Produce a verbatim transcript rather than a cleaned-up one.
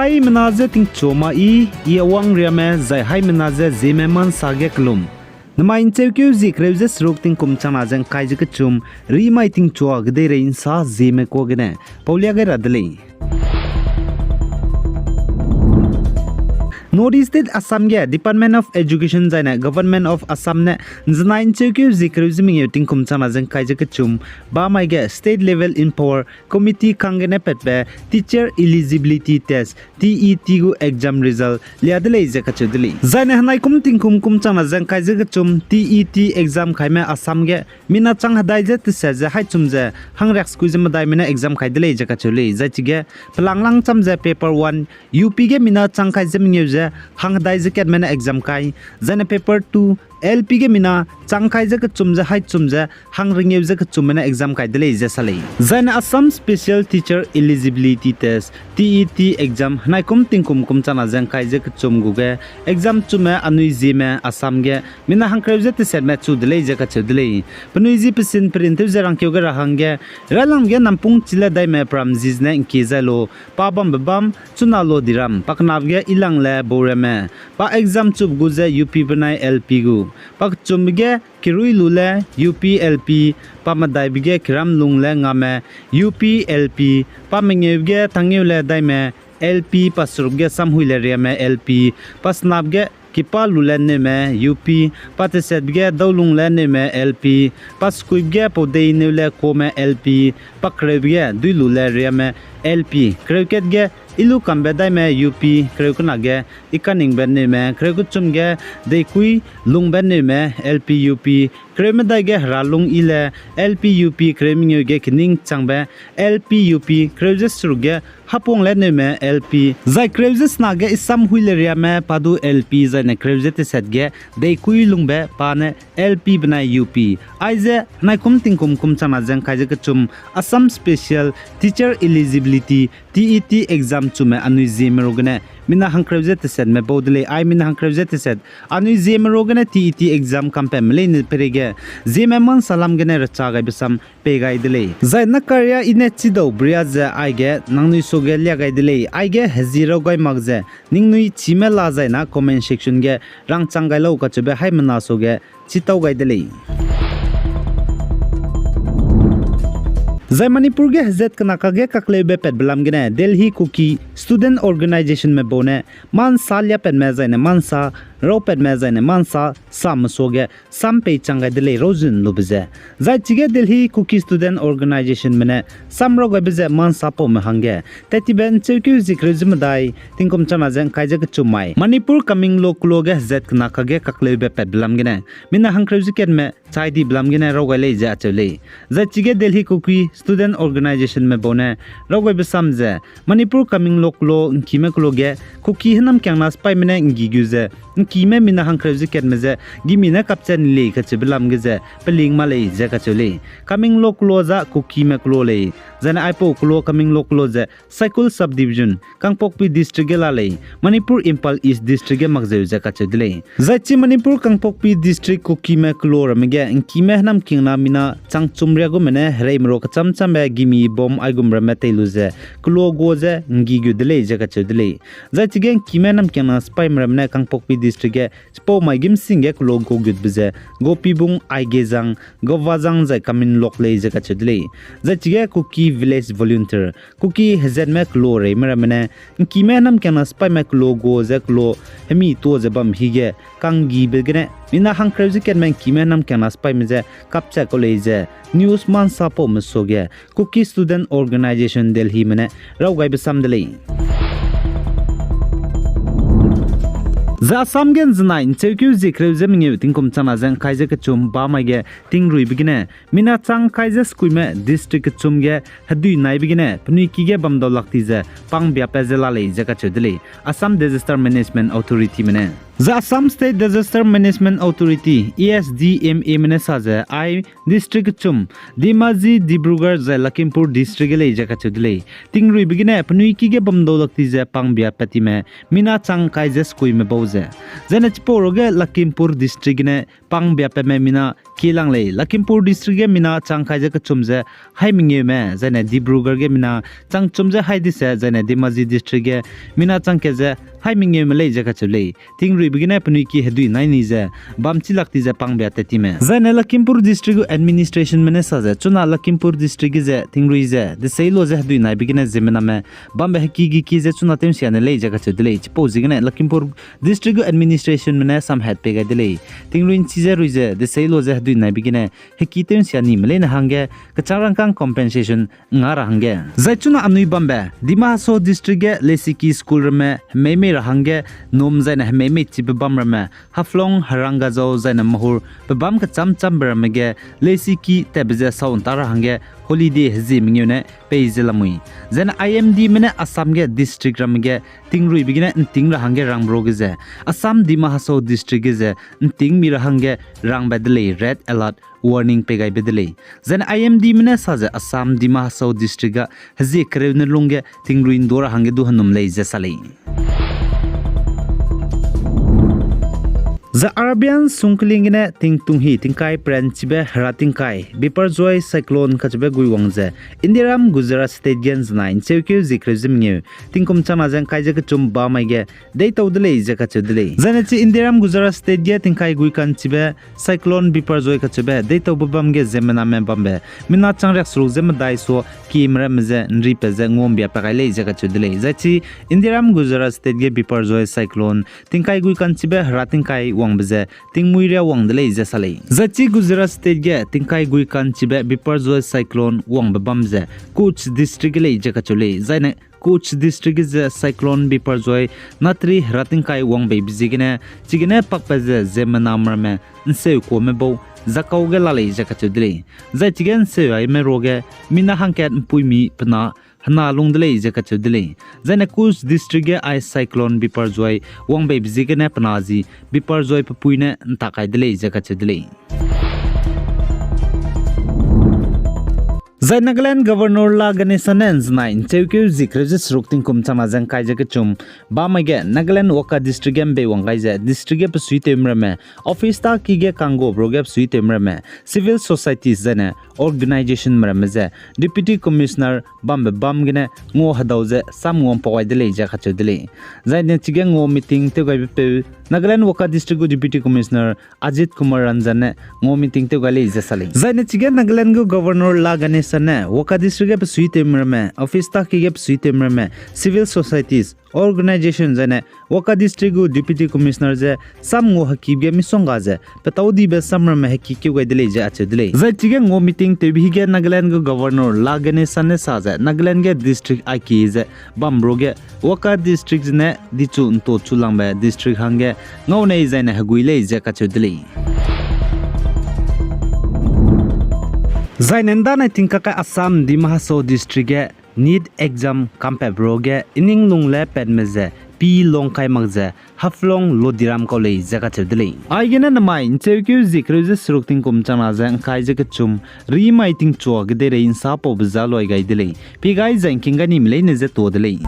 Haimena je tingchua ma i, i awang riame, zai haimena je Zeme Mansa ge kelum. Namai ’ncheukeu zie kereu ze seruk tingkum changna ze ’ngkai ze kechum, rimai tingchua kedeirei ’nsa Zeme kuâ gene paulia gai ra de lei. North East State Assam ge Department of Education zaine Government of Assam ne ’nzenai ’ncheukeu zie kereu ze mengeu tingkum changna ze ’ngkai ze kechum, bamai ge State Level Empower Committee kang gene patbe Teacher Eligibility Test, T E T gu exam result lia de lei ze kacheu de lei. Zaine henaikum tingkum kum changna ze ’ngkai ze kechum T E T exam kaime Assam ge mina chang hedai ze teset ze haîchum ze hangriaksekui ze medaime ne exam kai de lei ze kacheu lei. Zai chige pelanglang cham ze paper one, U P ge mina chang kai ze mengeu ze hanghedai ze katme ne exam kai, zaine paper two, L P ge mina chang kai ze kechum ze haîchum ze hangrengeu ze kechumme ne exam kai de lei ze sa lei. Zaine Assam Special Teacher Eligibility Test, T E T exam henaikum tingkum kum changna ze ’ngkai ze kechum gu ge exam chume anui Zeme Assam ge mina hangkereu ze tesetme chu de lei ze kacheu de lei. Penui zi pesin perin tew ze rangkeu ge ra hangge, railangbe ge nampung chi le daime peram zi zene ’ngkie zai lu, pa bambe bam, chuna lu diram, pa kenabe ge ilang le baureme, pa exam chup gu ze U P benai L P gu, pa kechumbe ge kerui lu le U P L P, pa medaibe ge keram lung le ngame U P L P, pa mengeube ge tangngeu le daime L P, pa serukbe ge samhui le riame L P, pa senabe ge kipa lu le neume U P, pa tesetbe ge daulung le neume L P, pa sekuibe ge paudei neu le kuame L P, pa kereube ge dui lu le riame L P, kereu kat ge i lu kambe daime U P, kereu kena ge i kaningbe neume, kereu kechum ge deikui lungbe neume L P U P, kereu medai ge hera lung i le L P U P, kereu mengeu ge kening changbe L P U P, kereu ze seruk ge hapung le neume L P, zai kereu ze sena ge i samhui le riame pa du L P, zaine kereu ze teset ge deikui lungbe pa ne L P benai U P. Aize henaikum tingkum kum changna ze ’ngkai ze kechum Assam Special Teacher Eligibility, T E T exam chume anui Zeme ru gene mina hangkereu ze tesetme bau de lei. Ai mina hangkereu ze teset anui Zeme ru gene T E T exam kampatme leine peireige Zeme Mansa lam gene recha gaibe sam pei gai de lei. Zai nakaria i ne chidau bria ze aige nangnui suage lia gai de lei. Aige hezie raw gai mak ze ningnui chime la zaina comment section ge rangchang gai lau kacheube haimena suage chitau gai de lei. Zai Manipur ge hezat kena kage kakleube patbe lam gene Delhi Kuki Student Organizationme bau ne Mansa liapatme zaine Mansa rawpatme zaine Mansa samme suage sam pei chang gai de lei raw zun lube ze. Zai chige Delhi Kuki Student Organizationme ne sam raw gaibe ze Mansa paume hangge, tat tibe ’ncheukeu zie kereu ze medai, tingkum changna ze ’ngkai ze kechum mai Manipur Kameng Law keloa ge hezat kena kage kakleube patbe lam gene mina hangkereu ze katme chai dibe lam gene raw gai lei ze acheu lei. Zai chige Delhi Kuki Student Organizationme bau ne raw gaibe sam ze, Manipur Kameng Law keloa ’ngkime keloa ge Kuki hênamkiangna sipaime ne ’nggi gu ze, ’ngkime mina hangkereu ze katme ze gimi ne kapchat ni lei kacheube lam ge ze peling ma lei ze kacheu lei. Kameng Law keloa za Kukime keloa lei. Zaine aipau keloa Kameng Law keloa ze Saikul Subdivision, Kangpokpi District ge la lei, Manipur Imphal East District ge mak zeu ze kacheu de lei. Zai chi Manipur Kangpokpi District Kukime keloa ramme ge ’ngkime hênamkiangna mina changchum riagume ne hereime ru kecham chambe gimi bom aigum ramme tei lu ze keloa gua ze ’nggi gu de lei ze kacheu de lei. Zai chige ’ngkime hênamkiangna sipaime ramme ne Kangpokpi District ge chipau mai gîmsing ge keloa gua gutbe ze Gopibung, Aigezang, Govazang zai Kaminlok lei ze kacheu de lei. Zai chige Kuki Village Volunteer, Kuki hezatme keloa reime ramme ne ’ngkime hênamkiangna sipaime keloa gua ze keloa hemi tuâ ze bam hige kanggibe gene mina hangkereu ze katme ’ngkime hênamkiangna sipaime je kapchat kau lei ze news Mansa paume suage Kuki Student Organisation Delhime ne raw gaibe sam de lei. Zai Assam ge ’nzenai ’ncheukeu zie kereu ze mengeu tingkum changna ze ’ngkai ze kechum bamai ge tingruibe gene mina chang kai ze sekuime district kechum ge hedui naibe gene penui ki ge bamdau lak ti ze pangbiapat ze la lei ze kacheu de lei Assam Disaster Management Authorityme ne. Zai Assam State Disaster Management Authority, A S D M Ame ne sa ze ai district kechum, Dhemaji, Dibrugarh zai Lakhimpur District ge lei ze kacheu de lei. Tingruibe gene penui ki ge bamdau lak ti ze pangbiapat time mina chang kai ze sekuime bau ze ze. Zaine chipau ruge Lakhimpur District gene pangbiapeme mina kilang lei. Lakhimpur District ge mina chang kai ze kechum ze hai mengeume, zaine Dibrugarh ge mina chang chum ze hai dise, zaine Dhemaji District ge mina chang kat ze hai mengeume lei ze kacheu lei. Tingruibe gene penui ki hedui nai ni ze bam chilak di ze pangbia tat time. Zaine Lakhimpur District gu administrationme ne sa ze chuna Lakhimpur District ge ze tingrui ze desei lo ze hedui naibe gene ziemmename bambe heki geki ze chuna tew nsia ne lei ze kacheu de lei. Chipau ziegene Lakhimpur District gu administrationme ne samhat pei gai de lei. Tingrui nchi ze rui ze desei lo ze hedui naibe gene heki tew nsia nime leine hangge kechang rangkâng compensation nga ra hangge. Zai chuna anui bambe Dima Hasao District ge lesiki school ramme hemei mei ra hangge, num zaine hemei mei chibe bam ramme Haflong, Harangajao zaine Mahur pe bam kecham chambe ramme ge lesiki tatbe ze sau nta ra hangge holiday hezie mengeu ne pei ze lamui. Zaine I M Dme ne Assam ge district ramme ge tingruibe gene nting ra hangge rangbe ruge ze Assam Dima Hasao District ge ze nting mi ra hangge rangbe de lei, red alert warning pei gaibe de lei. Zaine I M Dme ne sa ze Assam Dima Hasao District ga hezie kereu ne lungge tingrui ndu ra hangge du henum lei ze sa lei. Zai Arabian sungkling gene tingtung hi tingkai peren chibe hera tingkai Biparjoy cyclone kacheube gui wang ze Indiaram Gujarat state ge nzenai ncheukeu zie kereu ze mengeu tingkum changna ze ngkai ze kechum bamai ge deitau de lei ze kacheu de lei. Zaine chi Indiaram Gujarat state ge tingkai gui ka'nchibe cyclone Biparjoy kacheube deitaube bam ge ziemmename bambe mina chang riakseruk ze medai suaki meramme ze nripat ze nguambia pa gai lei ze kacheu de lei. Zai chi Indiaram Gujarat state ge Biparjoy cyclone tingkai gui ka'nchibe hera tingkai wangbe ze tingmui riâ wang de lei ze sa lei. Zai chi Gujarat state ge tingkai gui ka'nchibe Biparjoy cyclone wangbe bam ze Kutch district ge lei ze kacheu lei. Zaine Kutch district ge ze cyclone Biparjoy natri hera tingkai wangbeibe ziegene chigene pakpat ze ziemmena meramme nseu kuame bau zakau ge la lei ze kacheu de lei. Zai chige nseu aime ruge mina hangkat mpuimi pena hena lung de lei ze kacheu de lei. Zaine Kutch district ge ai cyclone Biparjoy wangbeibe ziegene pena zi Biparjoy pepui ne ntak kai de lei ze kacheu de lei. Zai Nagaland Governor La Ganesan ne nzenai ncheukeu zie kereu ze seruk tingkum changna ze ngkai ze kechum bamai ge Nagaland Wokha District ge mbei wang gai ze district ge besuitewme ramme, office taki ge kangguabe ruge besuitewme ramme, civil societies zaine organizationme ramme ze Deputy Commissioner bambe bam gene ngua hedau ze sam nguampau gai de lei ze kacheu de lei. Zaine chige ngua meeting tewgaibe peu Nagaland Wokha District gu Deputy Commissioner Ajit Kumar Ranjan ne ngua meeting tew gai lei ze sa lei. Zaine chige Nagaland gu Governor La Ganesan ne Wokha District ge besuitewme ramme, office taki ge besuitewme ramme, civil societies, organization zaine Wokha District gu Deputy Commissioner ze sam ngua hekib ge misongga ze petau dibe samramme hekikeu gai de lei ze acheu de lei. Zai chige ngua meeting tewbe hige Nagaland gu Governor La Ganesan ne sa ze Nagaland ge district aiki ze bambe ruge Wokha District zene dichu nto chulangbe district hangge ngau nei zaine hegui lei ze kacheu de lei. Zaine ndanai tingkakai Assam Dima Hasao District ge NEET exam kampatbe ruge ining lung le patme ze pi long kai mak ze Haflong Lodiram kau lei ze kacheu de lei. Aigene namai ncheukeu zie kereu ze seruk tingkum changna ze ngkai ze kechum rimai tingchua kedeirei nsapaube za luai gai de lei. Pi gai zai ngking gai nime leine ze tuâ de lei.